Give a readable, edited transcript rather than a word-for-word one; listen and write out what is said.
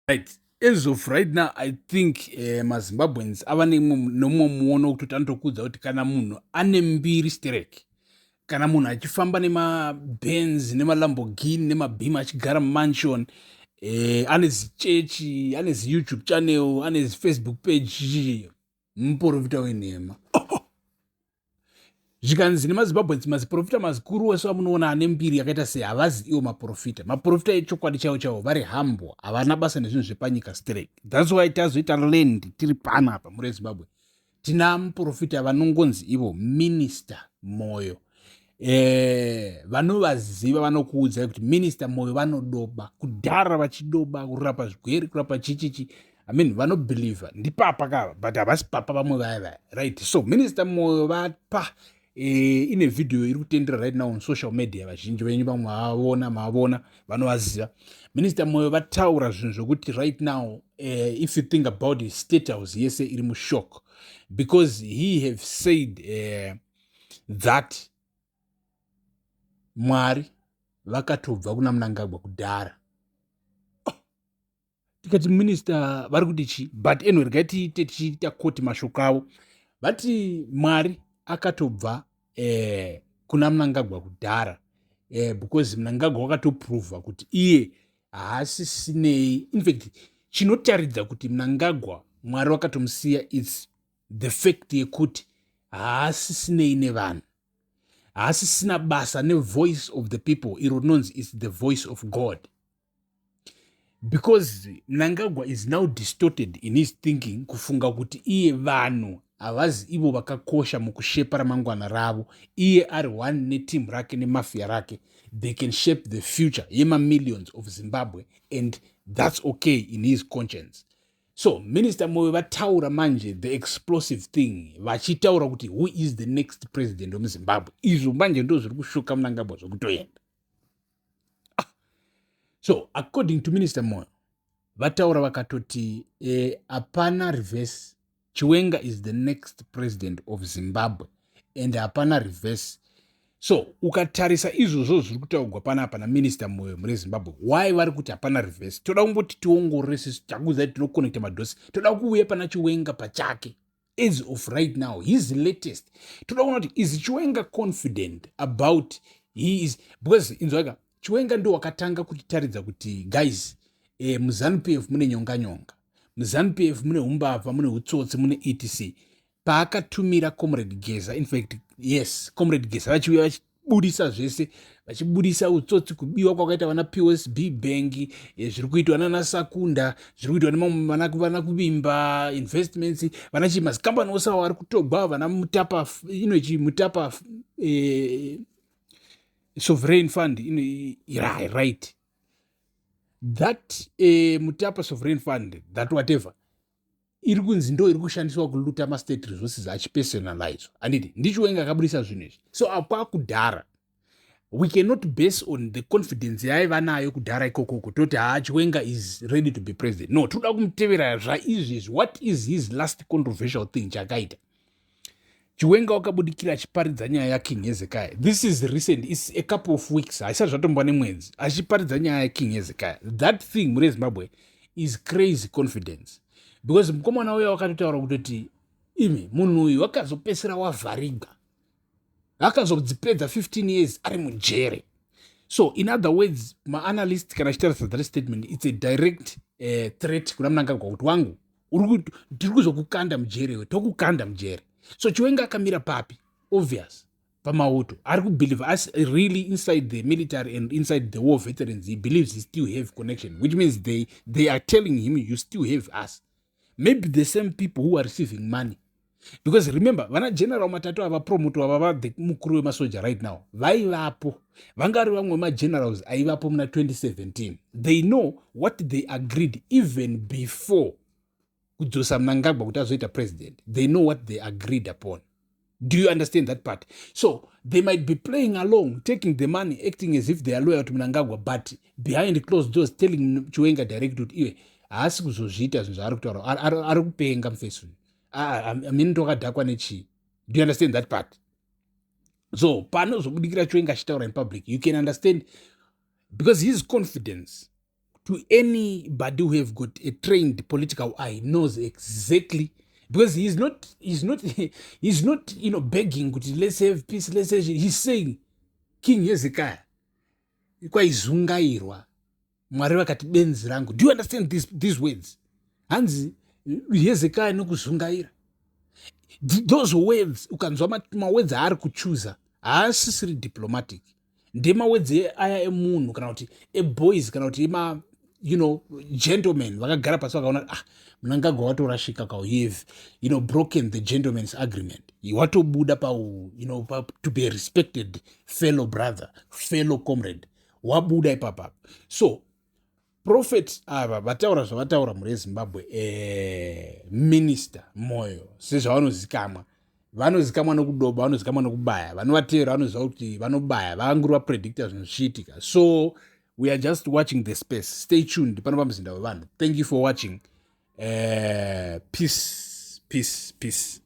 Right, as of right now, I think maZimbabweans ava nemumwe muono wekutoti anotokuudza kuti kana munhu ane mbiri sterek, kana munhu achifamba nemaBenz, nemaLamborghini, nemaBeamer, achigara mumansion, ane zichechi, ane ziYouTube channel, ane ziFacebook page, muprofita wenhema. Zvikanzi nemaZimbabweans, maziprofita mazikuru wese vamunoona ane mbiri yakaita sei havazi iwo maprofita. Maprofita echokwadi chaivo chaivo vari humble, havana basa nezvinhu zvepanyika sterek. That's why tazoita land tiri panapa muri Zimbabwe. Tina muprofita vanongonzi ivo Minister Moyo. Vanovaziva vanokuudzai kuti Minister Moyo vanodoba kudhara, vachidoba kurapa zvigwere, kurapa chichichi. I mean, vanobelieva ndipapa kava, but havasi papa vamwe vaya vaya, right? So Minister Moyo vapa ine vhidhiyo iri kutendera right now on social media. Vazhinji venyu vamwe vavona, mavona, vanovaziva. Minister Moyo vataura zvinhu zvokuti right now, if you think about it, State House yese iri mushock because he have said that Mwari vakatobva kuna Mnangagwa kudhara. Oh, tikati minister vari kuti chii? But anyway, regai tiite tichiita quote mashoko avo. Vati Mwari akatobva kuna Mnangagwa kudhara because Mnangagwa wakatoprova kuti iye haasisinei. In fact, chinotaridza kuti Mnangagwa Mwari wakatomusiya, it's the fact yekuti haasisinei nevanhu, haasisina basa nevoice of the people, iro rinonzi is the voice of God, because Mnangagwa is now distorted in his thinking, kufunga kuti iye vanhu havazi ivo vakakosha mukushepa ramangwana ravo. Iye ari one netimu rake nemafia rake, they can shape the future yemamillions of Zimbabwe, and that's okay in his conscience. So Minister Moyo vataura manje the explosive thing, vachitaura kuti who is the next president wemuZimbabwe. Izvo manje ndo zviri kushuka Mnangagwa zvokutoenda. Ah. So according to Minister Moyo, vataura vakatoti hapana reverse. Chiwenga is the next president of Zimbabwe and hapana reverse. So ukatarisa izvozvo zviri kutaurwa panapa naMinister Moyo mune Zimbabwe, why vari kuti hapana reverse? Toda kumboti tiongorore sesu takuudza kuti tinoconnecta madots. Toda kuuya pana Chiwenga pachake as of right now, his latest. Toda kuona kuti is Chiwenga confident about he is, because inzwaka, Chiwenga ndo wakatanga kutitaridza kuti guys, muZANU PF mune nyonga nyonga, muZANU PF mune umbavha, mune utsotsi, mune etc. Paakatumira Comrade Geza, in fact, yes, Comrade Geza vachiuya vachibudisa zvese, vachibudisa utsotsi, kubiwa kwakaita vana POSB Bank, zviri kuitwa nana Sakunda, zviri kuitwa nemamwe vana Kuvimba Investments, vana chii, mazikambani ose avo ari kutogwa, vana Mutapa, inochi Mutapa Sovereign Fund ino, right, that Mutapa Sovereign Fund, that whatever iri kunzi ndo iri kushandiswa kuluta mastate resources achipersonalizwa, handiti? NdiChiwenga akabudisa zvinhu izvi. So akwakudhara, we cannot base on the confidence yaaiva nayo kudhara ikokoko toti haa, Chiwenga is ready to be president. No, toda kumutevera zvaizvezvi. What is his last controversial thing chakaita Chiwenga? Wakabudikira achiparidza nyaya yaKing Hezekiah. This is recent, it's a couple of weeks, haisati zvatomboa nemwedzi achiparidza nyaya yaKing Hezekiah. That thing mure Zimbabwe is crazy confidence, because mukomana uya wakatotaura kutoti imi munhu uyu wakazopesera wavhariga, akazodzipedza 15 years ari mujere. So in other words, maanalyst kana achitarisa that statement, it's a direct threat kuna Mnangagwa kuti wangu, tiri kuzokukanda mujere iwe, tokukanda mujere. So Chiwenga akamira papi? Obvious, pamauto. Ari kubelieve as really inside the military and inside the war veterans, he believes he still have connection, which means they are telling him, "You still have us." Maybe the same people who are receiving money, because remember, vana General Matatu ava, promoto ava, va mukuru wemasoja right now, vaivapo, vanga vari vamwe vemagenerals aivapo muna 2017. They know what they agreed even before kudzosa Mnangagwa kuti azoita president. They know what they agreed upon. Do you understand that part? So they might be playing along, taking the money, acting as if they are loyal to Mnangagwa, but behind closed doors telling Chiwenga direct kuti iwe haasi kuzozviita zvinhu zvaari kutaura, ari kupenga mufesi uyu, amini tokadhakwa nechii. Do you understand that part? So panozobudikira Chiwenga achitaura in public, you can understand, because his confidence To anybody who have got a trained political eye knows exactly, because he's not begging kuti let's have peace, let's have. He's saying King Hezekiah kwaizungairwa, Mwari vakati benzi rangu. Do you understand these words? Hanzi Hezekiah nokuzungaira. Those words, ukanzwa mawords aari kuchuza, haasisiri diplomatic. Ndemawords aya emunhu kana kuti eboys kana kuti ema gentlemen vakagara pasi vakaona, ah, Mnangagwa watorashika ka. Have broken the gentleman's agreement. Watobuda pa pa, to be a respected fellow brother, fellow comrade, wabuda ipapapa. So prophet ava vataura zvavataura, mhuri yeZimbabwe. Minister Moyo, sezvavanozikamwa, vanozikamwa nokudoba, vanozikamwa nokubaya. Vanovateera vanoziva kuti vanobaya, vanguri vapredicta zvinhu zvichiitika. So we are just watching the space. Stay tuned pano pamuzinda wevanhu. Thank you for watching. Peace, peace, peace.